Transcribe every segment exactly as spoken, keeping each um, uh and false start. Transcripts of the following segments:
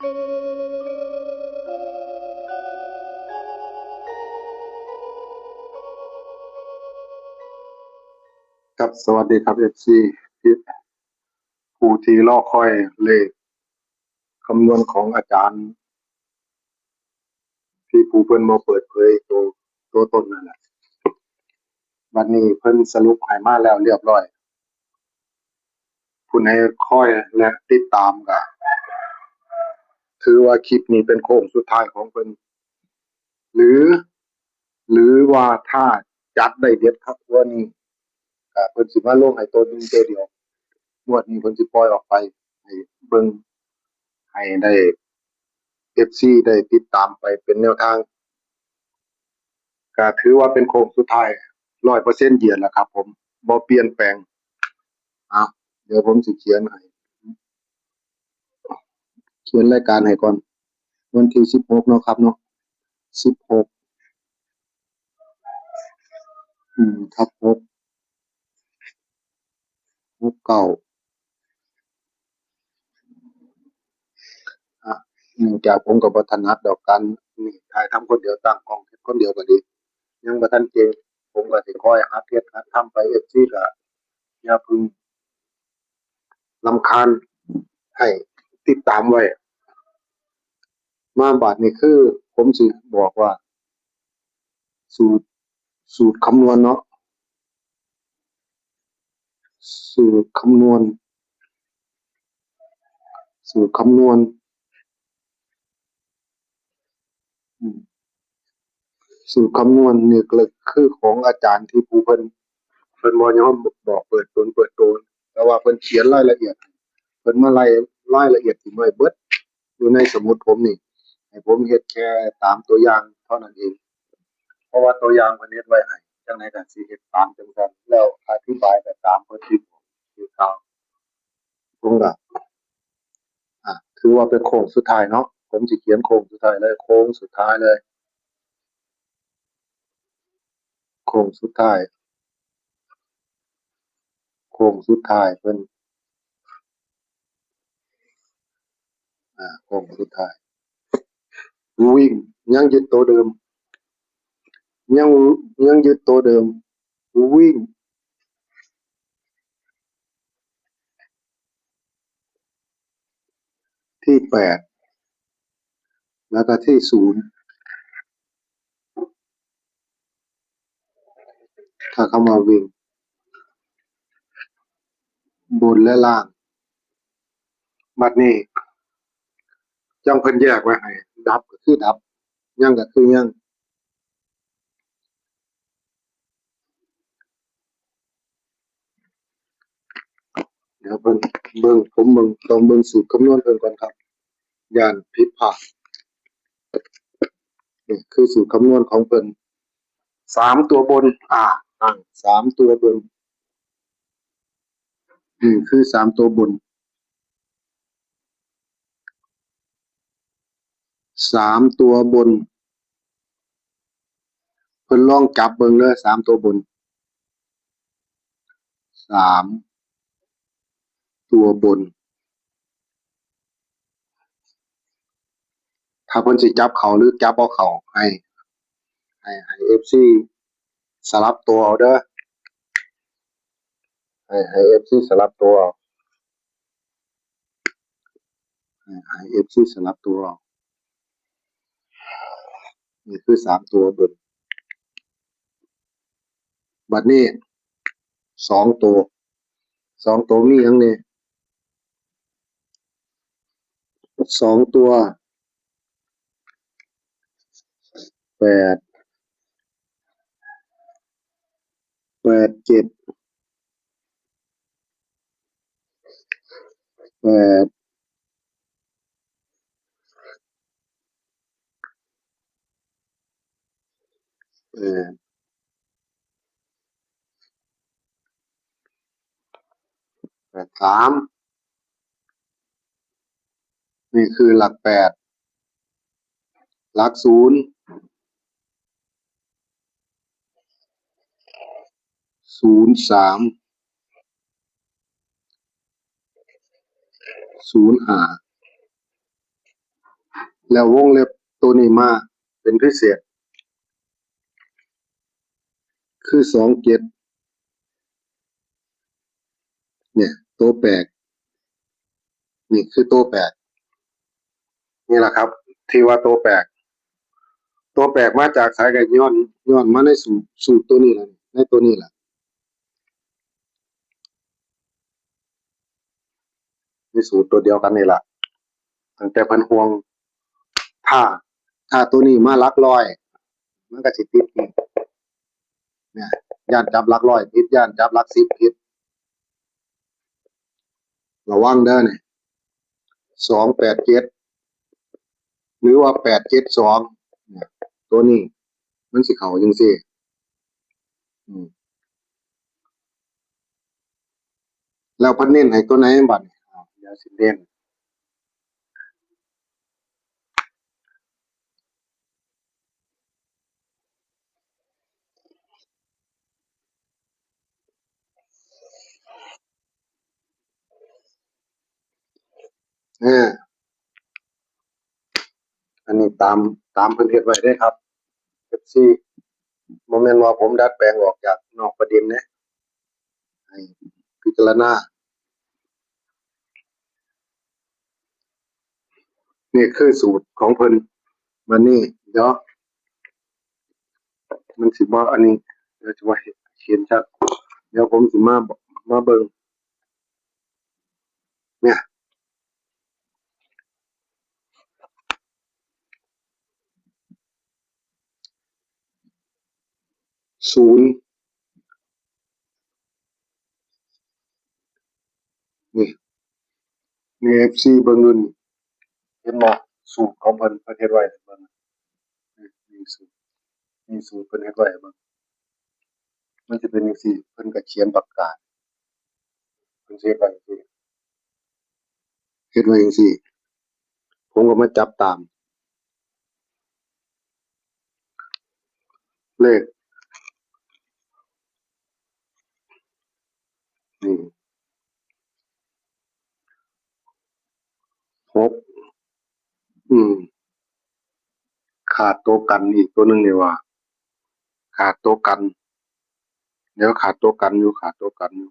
ครับ สวัสดีครับ เอฟซี ที่ ผู้ที่รอคอยเลขคำนวณของอาจารย์ ที่ผู้เพิ่นบ่เปิดเผยตัว ตัวตนนั่นแหละ บัดนี้เพิ่นสรุปให้มาแล้วเรียบร้อย ผู้ใดคอยและติดตามก็ ถือว่าคลิปนี้เป็นโค้งสุดท้ายของเพิ่น หรือ หรือว่าถ้าจัดได้เด็ดคักกว่านี้ ก็เพิ่นสิมาลงให้ตัวหนึ่งตัวเดียว งวดนี้เพิ่นสิปล่อยออกไปให้เบิ่ง ให้ได้ เอฟซี ได้ติดตามไปเป็นแนวทาง ก็ถือว่าเป็นโค้งสุดท้าย ร้อยเปอร์เซ็นต์ ยืนแล้วครับผม บ่เปลี่ยนแปลง อ่ะ เดี๋ยวผมสิเขียนให้ เขียนรายการให้ก่อน วันที่ สิบหก เนาะครับเนาะ สิบหก อืม ทับ หก หก เก้า อ่ะ เนื่องจากผมก็บ่ถนัดดอกการนี่ ถ่ายทำคนเดียว ตั้งกล้องเฮ็ดคนเดียวก็ดี ยังบ่ทันเก่ง ผมก็สิคอยหัดเฮ็ดหัดทำไป เอฟซี ก็อย่าเพิ่งรำคาญ ให้ติดตามไว้ มาบาดนี้คือผมสิบอกว่า สูตร สูตรคำนวณเนาะ สูตรคำนวณ สูตรคำนวณ อืม สูตรคำนวณนี่ก็คือของอาจารย์ที่ผู้เพิ่น เพิ่นบ่ยอมบอกเปิดตนเปิดตน แต่ว่าเพิ่นเขียนรายละเอียด เพิ่นมาไล่รายละเอียดถิ่มไว้เบิด อยู่ในสมุดผมนี่ ให้ผมเฮ็ดแค่ตามตัวอย่างเท่านั้นเอง เพราะว่าตัวอย่างเพิ่นเฮ็ดไว้ให้ จั่งใดก็สิเฮ็ดตามจั่งซั้น แล้วอธิบายก็ตามเพิ่นที่ ที่กล่าว ผมก็ อ่ะ ถือว่าเป็นโค้งสุดท้ายเนาะ ผมสิเขียนโค้งสุดท้ายเลย โค้งสุดท้ายเลย โค้งสุดท้าย โค้งสุดท้ายเพิ่น อ่า โค้งสุดท้าย วิ่ง ยังยึดตัวเดิม ยัง ยังยึดตัวเดิม วิ่ง ที่ แปด แล้วก็ที่ ศูนย์ ถ้าคำว่าวิ่ง บนและล่าง บัดนี้ จั่งเพิ่นแยกไว้ให้ ดับก็คือดับ ยังก็คือยัง เดี๋ยวเบิ่ง เบิ่ง ผมเบิ่ง ต้องเบิ่งสูตรคำนวณเพิ่นก่อนครับ ย่านผิดพลาด นี่คือสูตรคำนวณของเพิ่น สามตัวบน อ่า ตั้ง สามตัวบน นี่คือ สามตัวบน สามตัวบน เพิ่นลองจับเบิ่งเด้อ สามตัวบน สามตัวบน ถ้าเพิ่นสิจับเข้าหรือจับบ่เข้า ให้ ให้ ให้ เอฟซี สลับตัวเอาเด้อ ให้ ให้ เอฟซี สลับตัวเอา ให้ ให้ เอฟซี สลับตัวเอา นี่คือ สามตัวบน บัดนี้ สองตัว สองตัวมีหยังแหน่ สองตัว แปด แปดเจ็ด แปด แปด แปดสาม นี่คือหลักแปด หลักศูนย์ ศูนย์สาม ศูนย์ห้า แล้ววงเล็บตัวนี้มาเป็นพิเศษ คือสองเจ็ด เนี่ย ตัวแปลก นี่คือตัวแปลก นี่แหละครับ ที่ว่าตัวแปลก ตัวแปลกมาจากไสก็ย้อน ย้อนมาในสูตร สูตรตัวนี้แหละ ในตัวนี้แหละ ในสูตรตัวเดียวกันนี่แหละ ตั้งแต่เพิ่นห่วง ถ้า ถ้าตัวนี้มาหลักร้อย มันก็สิติดนี่ เนี่ย ย้านจับหลักร้อยผิด ย้านจับหลักสิบผิด ระวังเด้อนี่ สองแปดเจ็ด หรือว่า แปดเจ็ดสอง เนี่ย ตัวนี้ มันสิเข้าจังซี่ อืม แล้วเพิ่นเน้นให้ตัวไหนบัดนี้ อ้าว เดี๋ยวสิเน้น เออ อันนี้ตาม ตามเพิ่นเฮ็ดไว้เด้ครับ เอฟซี บ่แม่นว่าผมดัดแปลงออกจากนอกประเด็นเด้ ให้พิจารณา นี่คือสูตรของเพิ่น บัดนี้ เดี๋ยว มันสิบ่อันนี้ เดี๋ยวสิบ่เห็นชัด เดี๋ยวผมสิมา มาเบิ่ง เนี่ย ศูนย์ นี่ นี่ เอฟซี เบิ่งดูนี่ เห็นบ่ สูตรของเพิ่น เพิ่นเฮ็ดไว้ให้เบิ่ง นี่ นี่สูตร นี่สูตรเพิ่นเฮ็ดไว้ให้เบิ่ง มันสิเป็นจังซี่ เพิ่นก็เขียนปากกา เพิ่นสิเฮ็ดไว้จังซี่ เฮ็ดไว้จังซี่ ผมก็มาจับตาม เลข นี่ หก อืม ขาดตัวกันอีกตัวหนึ่งนี่หว่า ขาดตัวกัน เดี๋ยวขาดตัวกันอยู่ ขาดตัวกันอยู่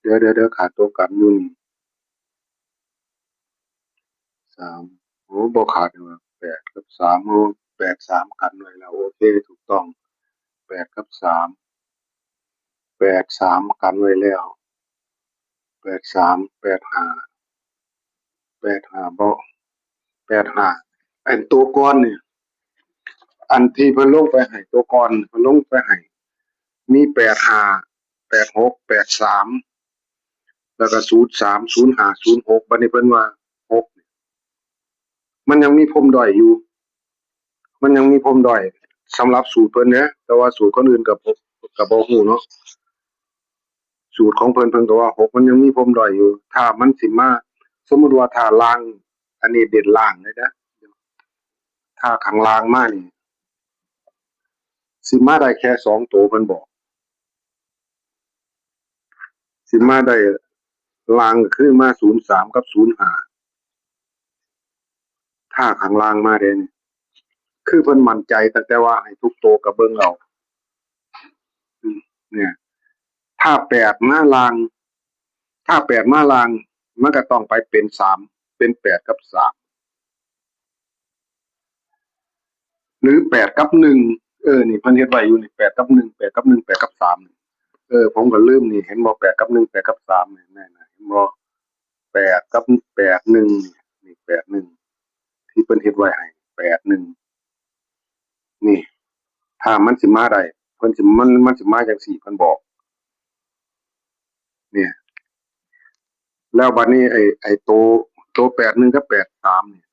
เดี๋ยว เดี๋ยว เดี๋ยว ขาดตัวกันอยู่นี่ สาม โอ้ บ่ขาดนี่หว่า แปดกับสาม โอ้ แปดสาม กันไว้แล้ว โอเค ถูกต้อง แปดกับสาม แปดสาม กันไว้แล้ว แปดสาม แปดห้า แปดห้า บ่ แปดห้า อันตัวก่อนนี่ อันที่เพิ่นลงไปให้ตัวก่อน เพิ่นลงไปให้ มี แปดห้า แปดหก แปดสาม แล้วก็ ศูนย์สาม ศูนย์ห้า ศูนย์หก บัดนี้เพิ่นว่า หก มันยังมีปมด้อยอยู่ มันยังมีปมด้อยสำหรับสูตรเพิ่นเด้ แต่ว่าสูตรคนอื่นก็บ่ ก็บ่ฮู้เนาะ สูตรของเพิ่น เพิ่นก็ว่า หก มันยังมีปมด้อยอยู่ ถ้ามันสิมา สมมุติว่าถ้าล่าง อันนี้เด่นล่างเลยนะ ถ้าข้างล่างมานี่ สิมาได้แค่สองตัว เพิ่นบอก สิมาได้ล่างก็คือมา ศูนย์สาม กับ ศูนย์ห้า ถ้าข้างล่างมาเด้นี่ คือเพิ่นมั่นใจตั้งแต่ว่าให้ทุกตัวก็เบิ่งเอา อืม เนี่ย ถ้า แปด มาล่าง ถ้า แปด มาล่าง มันก็ต้องไปเป็น สาม เป็น แปด กับ สาม หรือ แปด กับ หนึ่ง เออ นี่เพิ่นเฮ็ดไว้อยู่นี่ แปด กับ หนึ่ง แปด กับ หนึ่ง แปด กับ สาม นี่ เออ ผมก็ลืมนี่ เห็นบ่ แปด กับ หนึ่ง แปด กับ สาม นี่ แม่นน่ะ เห็นบ่ แปด กับ แปด หนึ่ง นี่ นี่ แปด หนึ่ง ที่เพิ่นเฮ็ดไว้ให้ แปด หนึ่ง นี่ ถ้ามันสิมาได้ เพิ่นสิ มัน มันสิมาจังซี่ เพิ่นบอก เนี่ย แล้วบัดนี้ไอ้ ไอ้โต โต แปด หนึ่ง กับ แปด สาม นี่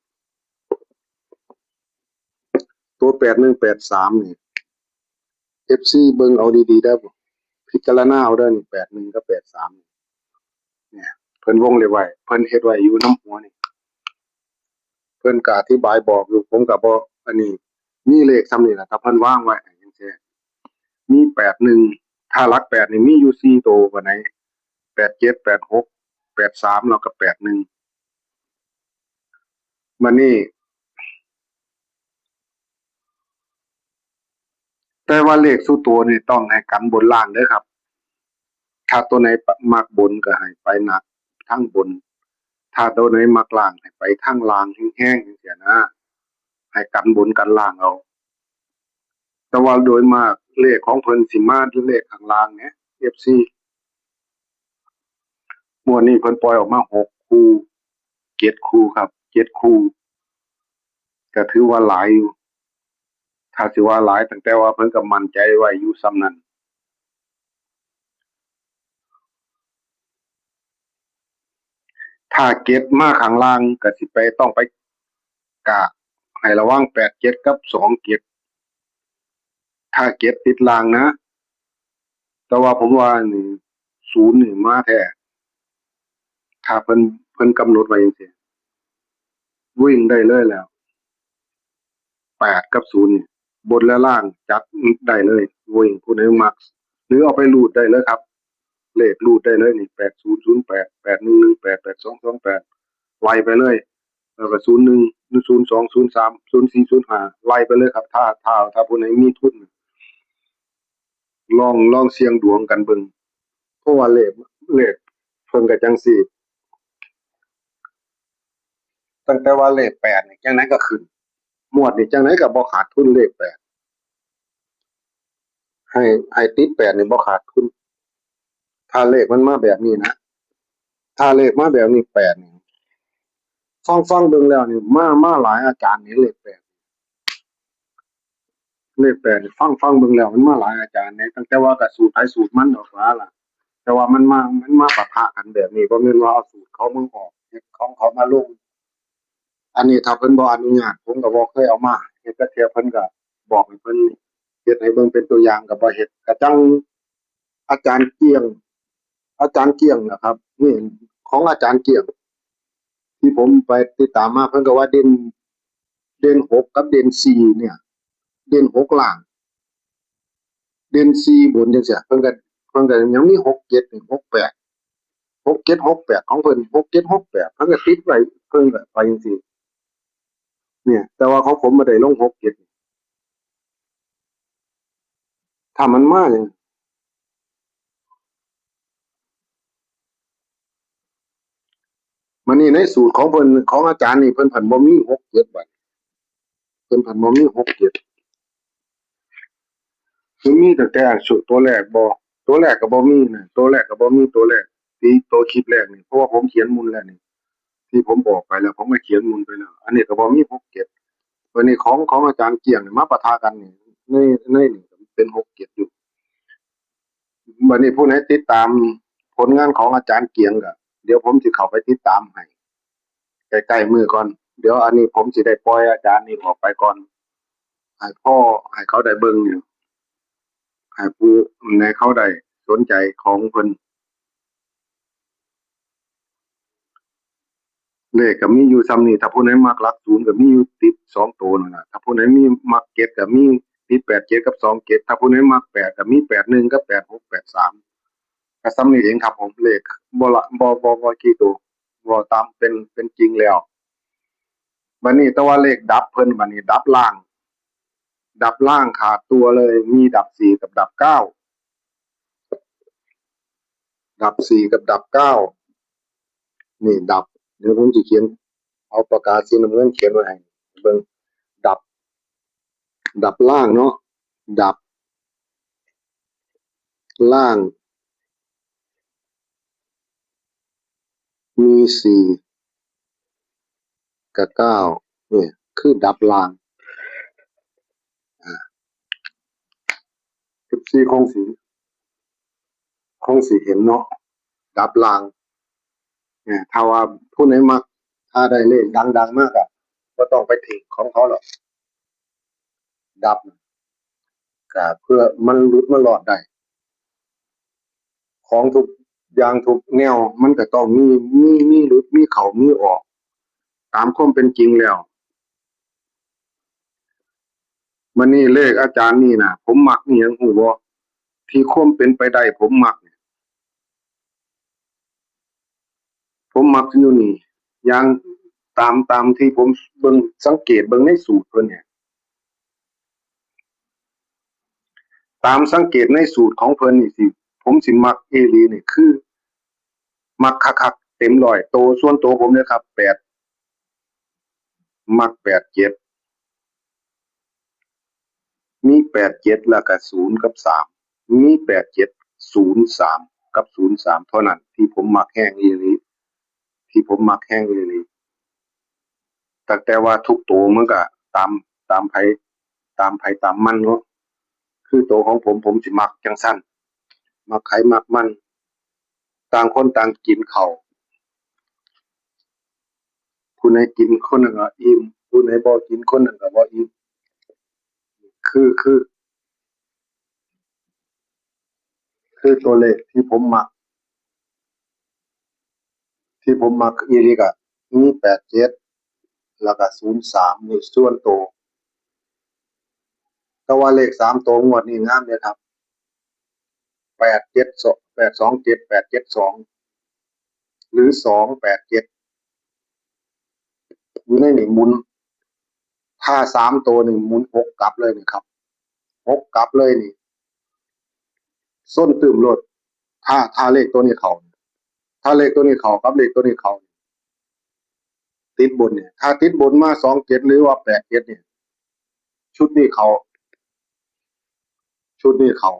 โต แปด หนึ่ง แปด สาม นี่ เอฟซี เบิ่งเอาดีๆ เด้อ พิจารณาเอาเด้อ นี่ แปด หนึ่ง กับ แปด สาม เนี่ย เพิ่นวงเล็บไว้ เพิ่นเฮ็ดไว้อยู่นำหัวนี่ เพิ่นก็อธิบายบอกอยู่ ผมก็บ่ อันนี้ มีเลขส่ำนี่ล่ะ ถ้าเพิ่นวางไว้ให้จังซี่ มี แปด หนึ่ง ถ้าหลัก แปด นี่มีอยู่ สี่ โต บัดนี้ แปด เจ็ด แปด หก แปด สาม แล้วก็ แปด หนึ่ง บัดนี้ แต่ว่าเลขสู่ตัวนี่ต้องให้กันบนล่างเด้อครับ ถ้าตัวไหนมักบนก็ให้ไปหนักทางบน ถ้าตัวไหนมักล่างให้ไปทางล่างแฮงๆจังซี้นะ ให้กันบนกันล่างเอา แต่ว่าโดยมากเลขของเพิ่นสิมาเลขข้างล่างเนี่ย เอฟซี งวดนี้เพิ่นปล่อยออกมาหกคู่ เจ็ดคู่ครับ เจ็ดคู่ ก็ถือว่าหลายอยู่ ถ้าสิว่าหลายตั้งแต่ว่าเพิ่นก็มั่นใจไว้อยู่ส่ำนั้น ถ้าเจ็ดมาข้างล่างก็สิไป ต้องไปกะให้ระวังแปดเจ็ดกับสองเจ็ด ถ้าเจ็ดติดล่างนะ แต่ว่าผมว่านี่ ศูนย์นี่มาแท้ ถ้าเพิ่น เพิ่นกำหนดไว้จังซี้ วิ่งได้เลยแล้ว แปดกับศูนย์นี่ บนและล่างจัดได้เลย วิ่งผู้ใดมัก หรือเอาไปรูดได้เลยครับ เลขรูดได้เลยนี่ แปดศูนย์ศูนย์แปด แปดหนึ่งหนึ่งแปด แปดสองสองแปด ไล่ไปเลย แล้วก็ ศูนย์หนึ่ง ศูนย์สอง ศูนย์สาม ศูนย์สี่ ศูนย์ห้า ไล่ไปเลยครับ ถ้า ถ้า ถ้าผู้ใดมีทุน ลอง ลองเสี่ยงดวงกันเบิ่ง เพราะว่าเลข เลขเพิ่นก็จังซี่ ตั้งแต่ว่าเลขแปดนี่จังได๋ก็ขึ้น งวดนี่จังได๋ก็บ่ขาดทุนเลขแปด ให้ ให้ติดแปดนี่บ่ขาดทุน ถ้าเลขมันมาแบบนี้นะ ถ้าเลขมาแบบนี้ แปดนี่ ฟัง ฟังเบิ่งแล้วนี่ มา มาหลายอาจารย์นี่เลขแปด เลขแปดนี่ ฟัง ฟังเบิ่งแล้วมันมาหลายอาจารย์นี่ ตั้งแต่ว่าก็สูตรไผสูตรมันดอกว่าล่ะ แต่ว่ามันมา มันมาปะทะกันแบบนี้ บ่แม่นว่าเอาสูตรเขามาออก เฮ็ดของเขามาลง อันนี้ถ้าเพิ่นบ่อนุญาต ผมก็บ่เคยเอามาเฮ็ดจักเทื่อ เพิ่นก็บอกให้เพิ่นเฮ็ดให้เบิ่งเป็นตัวอย่างก็บ่เฮ็ด ก็จั่งอาจารย์เกียง อาจารย์เกียงนะครับ นี่ของอาจารย์เกียง ที่ผมไปติดตามมา เพิ่นก็ว่าเด่น เด่นหกกับเด่นสี่เนี่ย เด่นหกล่าง เด่นสี่บนจังซี้ เพิ่นก็ เพิ่นก็ยังมีหกเจ็ดนี่ หกแปด หกเจ็ด หกแปด ของเพิ่น หกเจ็ด หกแปด เพิ่นก็ติดไว้ เพิ่นก็ไปจังซี้ เนี่ย แต่ว่าของผมบ่ได้ลงหกเจ็ด ถ้ามันมาเนี่ย มานี่ในสูตรของเพิ่น ของอาจารย์นี่ เพิ่นผันบ่มีหกเจ็ดบัด เพิ่นผันบ่มีหกเจ็ด คือมีตั้งแต่สูตรตัวแรกบ่ ตัวแรกก็บ่มีนะ ตัวแรกก็บ่มี ตัวแรก ที่ตัวคลิปแรกนี่ เพราะว่าผมเขียนหมุนแล้วนี่ ที่ผมบอกไปแล้ว ผมก็เขียนหมุนไปแล้ว อันนี้ก็บ่มีหกเจ็ด วันนี้ของ ของอาจารย์เกียงนี่มาปะทะกันนี่ ใน ในนี่เป็นหกเจ็ดอยู่ บัดนี้ผู้ใดติดตามผลงานของอาจารย์เกียงก็ เดี๋ยวผมสิเข้าไปติดตามให้ ใกล้ๆมื้อก่อน เดี๋ยวอันนี้ผมสิได้ปล่อยอาจารย์นี่ออกไปก่อน ให้พ่อ ให้เขาได้เบิ่งอยู่ ให้ผู้ ให้เขาได้สนใจของเพิ่น เลขก็มีอยู่ส่ำนี้ ถ้าผู้ใดมักหลักศูนย์ก็มีอยู่ติดสองตัวนั่นล่ะ ถ้าผู้ใดมีมักเจ็ดก็มีติดแปดเจ็ดกับสองเจ็ด ถ้าผู้ใดมักแปดก็มีแปดหนึ่งกับแปดหก แปดสาม ก็ส่ำนี้เองครับผม เลขบ่ละ บ่ บ่ บ่กี่ตัว เว้าตามเป็น เป็นจริงแล้ว บัดนี้แต่ว่าเลขดับเพิ่น บัดนี้ดับล่าง ดับล่างขาดตัวเลย มีดับสี่กับดับเก้า ดับสี่กับดับเก้า นี่ดับ เดี๋ยวผมสิเขียน เอาปากกาสีน้ำเงินเขียนไว้ให้เบิ่ง ดับ ดับล่างเนาะ ดับล่าง มีสี่กับเก้า เนี่ย คือดับล่าง อ่า เอฟซี คงสิ คงสิเห็นเนาะ ดับล่าง เนี่ย ถ้าว่าผู้ใดมัก ถ้าได้เลขดังๆมากอะ บ่ต้องไปถืกของเขาหรอก ดับ ก็เพื่อมันหลุดมันรอดได้ ของทุกอย่างทุกแนวมันก็ต้องมี มี มีหลุด มีเข้า มีออก ตามความเป็นจริงแล้ว บัดนี้เลขอาจารย์นี่นะ ผมมักอีหยังฮู้บ่ ที่ความเป็นไปได้ผมมัก ผมมักอยู่นี่ อย่างตาม ตามที่ผมเบิ่ง สังเกตเบิ่งในสูตรเพิ่นเนี่ย ตามสังเกตในสูตรของเพิ่นนี่สิ ผมสิมักอีหลีนี่คือ มักคักๆ เต็มร้อย โตส่วนโตผมเลยครับ แปด มัก แปดเจ็ด มี แปดเจ็ด แล้วก็ ศูนย์ กับ สาม มี แปดเจ็ด ศูนย์ สาม กับ ศูนย์ สาม เท่านั้นที่ผมมักแฮงอีหลี ที่ผมมักแฮงอีหลี ตั้งแต่ว่าทุกโตมันก็ตาม ตามไผ ตามไผตามมันเนาะ คือโตของผม ผมสิมักจั่งซั้น มักไผมักมัน ต่างคนต่างกินข้าว ผู้ใดกินคนนั้นก็อิ่ม ผู้ใดบ่กินคนนั้นก็บ่อิ่ม คือ คือ คือตัวเลขที่ผมมัก ที่ผมมักอีหลีก็มี แปดเจ็ด แล้วก็ ศูนย์สาม นี่ส่วนโต แต่ว่าเลขสามโตงวดนี้งามเด้อครับ แปดเจ็ดสอง แปดสองเจ็ด แปดเจ็ดสอง หรือ สองแปดเจ็ด อยู่ในนี่หมุน ถ้าสามโตนี่หมุนหกกลับเลยนี่ครับ หกกลับเลยนี่ ส้นตื่มโลด ถ้า ถ้าเลขตัวนี้เข้า ถ้าเลขตัวนี้เข้ากับเลขตัวนี้เข้า ติดบนเนี่ย ถ้าติดบนมา สองเจ็ด หรือว่า แปดเจ็ด เนี่ย ชุดนี้เข้า ชุดนี้เข้า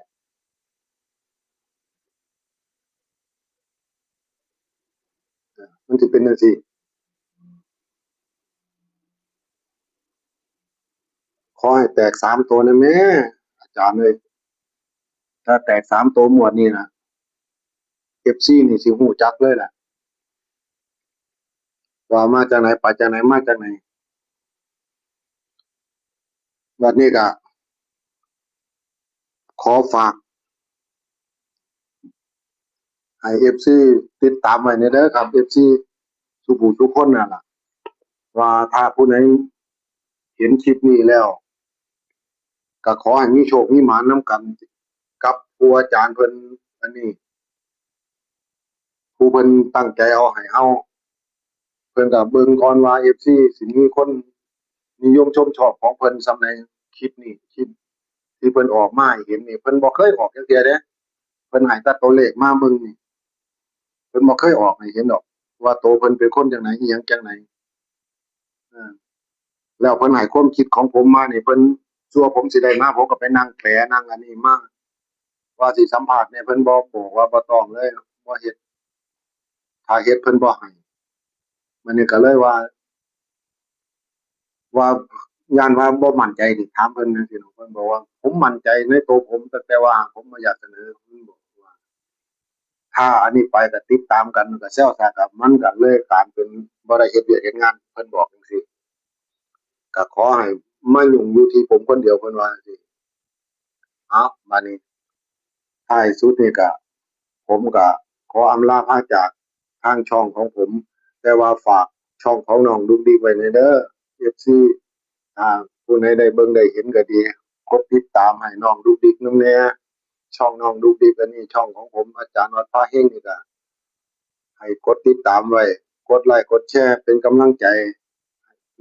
มันสิเป็นจั่งซี้ ขอให้แตกสามโตแหน่แหม อาจารย์เอ้ย ถ้าแตกสามโตงวดนี้นะ เอฟซี นี่สิฮู้จักเลยล่ะ ว่ามาจากไหน ไปจากไหน มาจากไหน บัดนี้ก็ ขอฝาก ให้ เอฟซี ติดตามไว้แหน่เด้อครับ เอฟซี ทุกผู้ทุกคนนั่นล่ะ ว่าถ้าผู้ใดเห็นคลิปนี้แล้ว ก็ขอให้มีโชคมีหมานนำกัน กับผู้อาจารย์เพิ่นอันนี้ ผู้เพิ่นตั้งใจเอาให้เฮา เพิ่นก็เบิ่งก่อนว่า เอฟซี สิมีคนนิยมชมชอบของเพิ่นส่ำใด คลิปนี้ คลิปที่เพิ่นออกมาให้เห็นนี่ เพิ่นบ่เคยออกจักเทื่อเด้ เพิ่นให้แต่ตัวเลขมาเบิ่งนี่ เพิ่นบ่เคยออกให้เห็นดอก ว่าโตเพิ่นเป็นคนจั่งใด อีหยังจั่งใด เออ แล้วเพิ่นให้ความคิดของผมมานี่ เพิ่น สั่วผมสิได้มา ผมก็ไปนั่งแปลนั่งอันนี้มา ว่าสิสัมภาษณ์เนี่ย เพิ่นบ่บอก ว่าบ่ต้องเลย บ่เฮ็ด ถ้าเฮ็ดเพิ่นบ่ให้ มันนี่ก็เลยว่า ว่าย้านว่าบ่มั่นใจสิถามเพิ่นจั่งซี้เนาะ เพิ่นบอกว่า ผมมั่นใจในตัวผม แต่ แต่ว่าผมบ่อยากเสนอ เพิ่นบอกว่า ถ้าอันนี้ไปก็ติดตามกัน มันก็แซวซ่ากัน มันก็เลยกลายเป็นบ่ได้เฮ็ดเวียกเฮ็ดงาน เพิ่นบอกจั่งซี้ ก็ขอให้มายุ่งอยู่ที่ผมคนเดียว เพิ่นว่าจั่งซี้ เอา บัดนี้ ท้ายสุดนี่ก็ ผมก็ขออำลาพาจากทางช่องของผม แต่ว่าฝากช่องของน้องดุกดิกไว้แหน่เด้อ เอฟซี ถ้าผู้ใดได้เบิ่งได้เห็นก็ดี กดติดตามให้น้องดุกดิกนำแหน่ ช่องน้องดุกดิก อันนี้ช่องของผม อาจารย์วัดพาเฮงนี่ก็ ให้กดติดตามไว้ กดไลค์ กดแชร์ เป็นกำลังใจ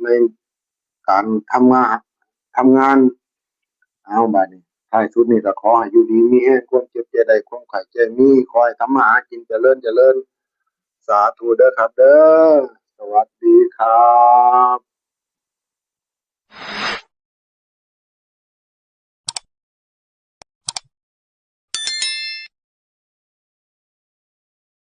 ในการทำงาน ทำงาน เอา บัดนี้ ท้ายสุดนี่ก็ขอให้อยู่ดีมีแฮง ความเจ็บอย่าได้ ความไข้อย่ามี ขอให้ทำมาหากินเจริญเจริญ สาธุเด้อครับเด้อ สวัสดีครับ